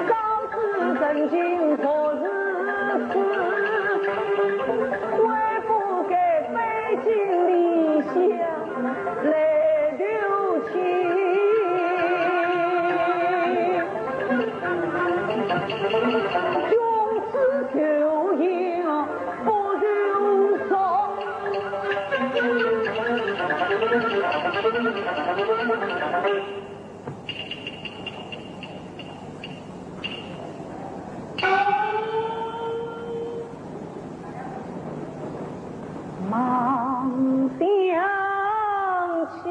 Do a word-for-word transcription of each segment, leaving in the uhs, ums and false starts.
早知曾经何日死，悔不该背井离乡来投亲。君子修行不修道。 望想起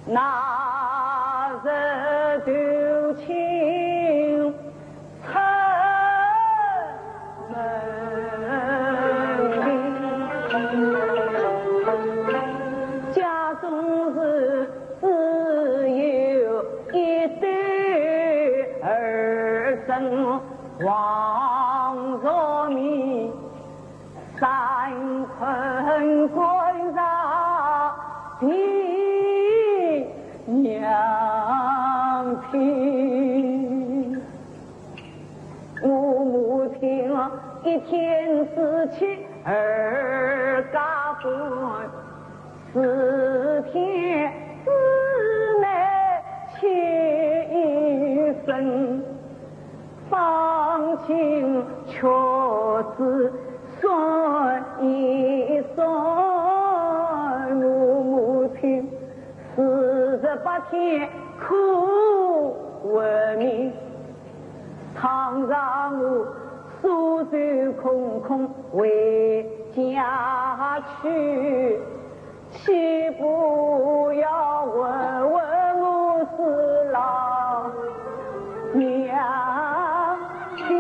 那日投亲 出门里，家中是只有一对儿孙黄蛇面，三困官杀的娘亲。 我母亲一天之气二加半，四天之内起一身，方卿却只算一算。我母亲四十八天苦活命， 倘若我双手空空回家去，岂不要问问我是老娘亲？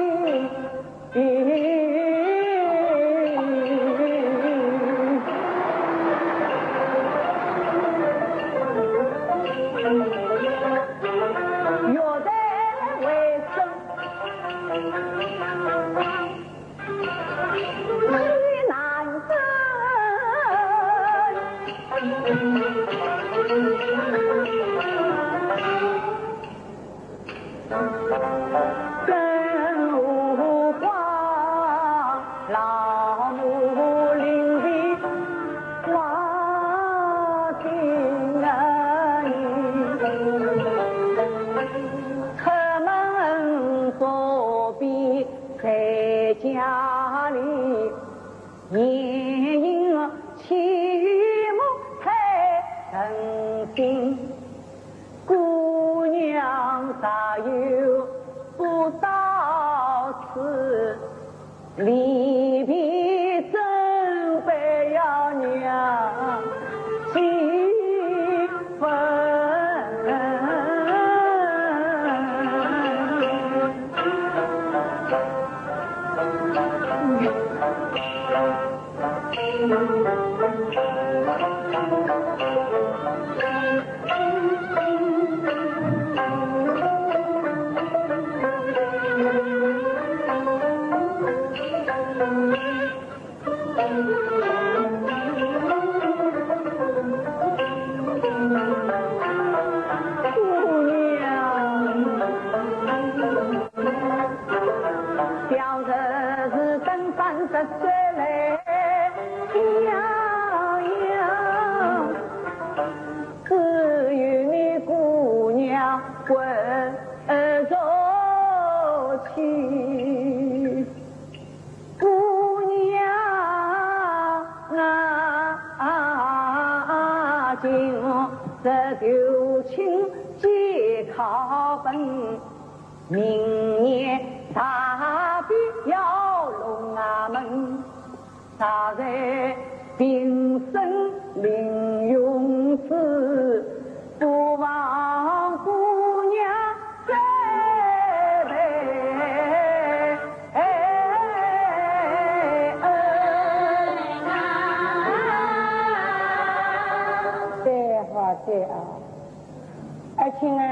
姑娘若有不到此，未必准备要娘几分。小日子等三十岁来飘摇，只有你姑娘稳坐起。姑娘啊，今日投亲皆考本， 明年大比要龙啊门，大在平生临汾寺，不忘姑娘再拜恩。对，好的啊。 爱卿啊，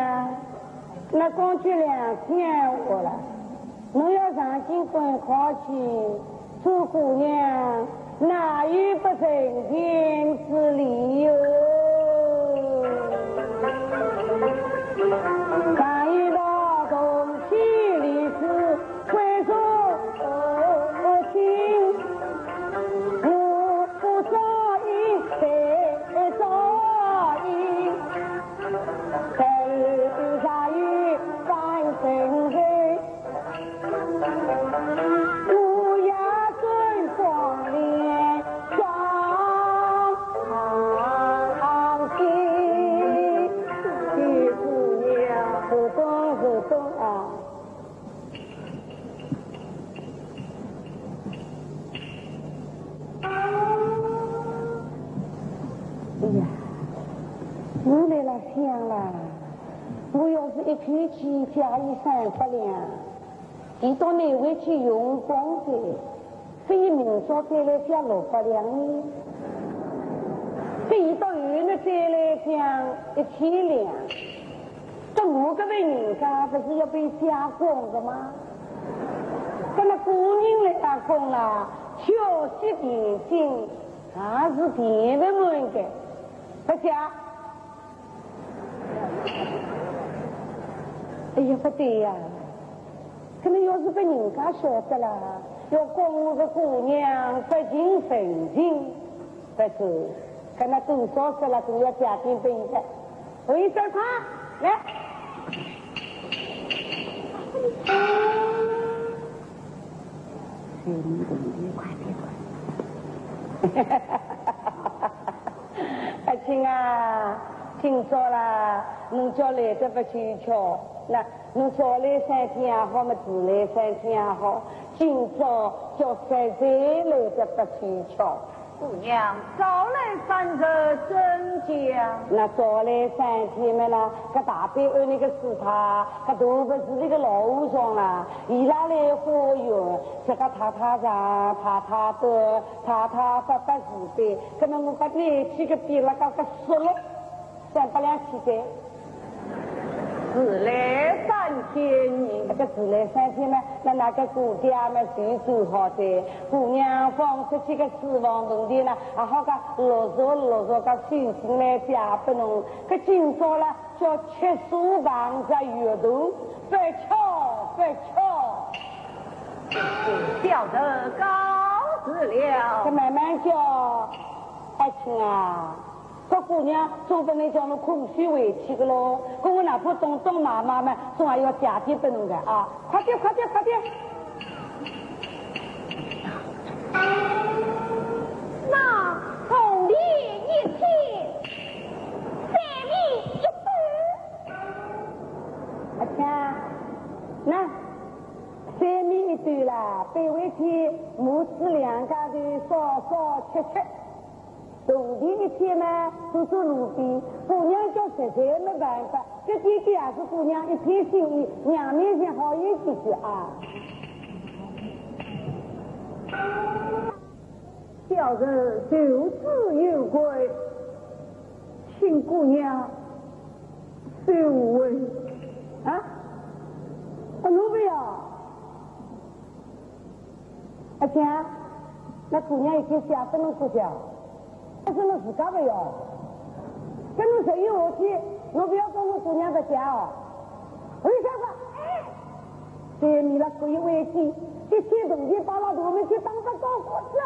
那讲句良心闲话了，侬要上京赶考去，做姑娘哪有不成亲之理哟？哎呀，我来了想了，我要是一口气借伊三百两，伊到哪位去用光的？所以明朝再来借六百两呢？所以到后头再来借一千两。 搿我搿位人家勿是要被借光的吗？搿么个人来打工啦，叫息定金也是定勿满的，勿借。哎呀，勿对呀，搿么要是拨人家晓得了，要讲我个姑娘不近人情。 勿是，搿么多少说了，总要借点拨伊个。我一说快，来。快点，快点。阿卿啊，今朝啦，侬叫来得勿凑巧，那侬早来三天也好，么迟来三天也好，今朝叫实在来得勿凑巧。 姑娘，早来三日怎讲？那早来三天么啦，搿大伯安那个师太，搿大伯是那个老和尚啦，伊拉来化缘，这个太太长，太太短，太太发发慈悲，搿么我把年纪个比了搿个说了。 三百两起的。迟来三天呢？搿个迟来三天呢，那那个姑爹嘛，随手好的，姑娘放出去个私房铜钿呢，啊，好个落着落着个收进来借拨侬。搿今朝了，叫吃素碰着月头，不巧不巧。小人告辞了。搿慢慢叫，爱卿啊。 搿姑娘总勿能叫侬空手回去个咯，搿我哪怕东东买买嘛，总还要借点拨侬个啊！快点，快点，快点！那铜钿一千，三米一斗。阿卿，那三米一斗啦，拨回去母子两家头烧烧吃吃。 铜钿一千嘛，做做路费，姑娘叫实在没办法，这点点也是姑娘一片心意，娘面前好言几句啊。小人受之有愧，请姑娘收回。啊？啊，侬勿要？ 阿姐，那姑娘已经借拨侬过去啊，但是侬自家勿要，搿侬十一下去，侬勿要跟我姑娘搭借哦。为啥个？哎，对面了可以回去，一千铜钿摆了大门去打发高工资。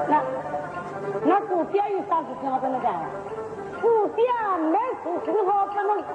那，那姑爹有啥事情要跟侬讲？姑爹没事情好跟侬讲。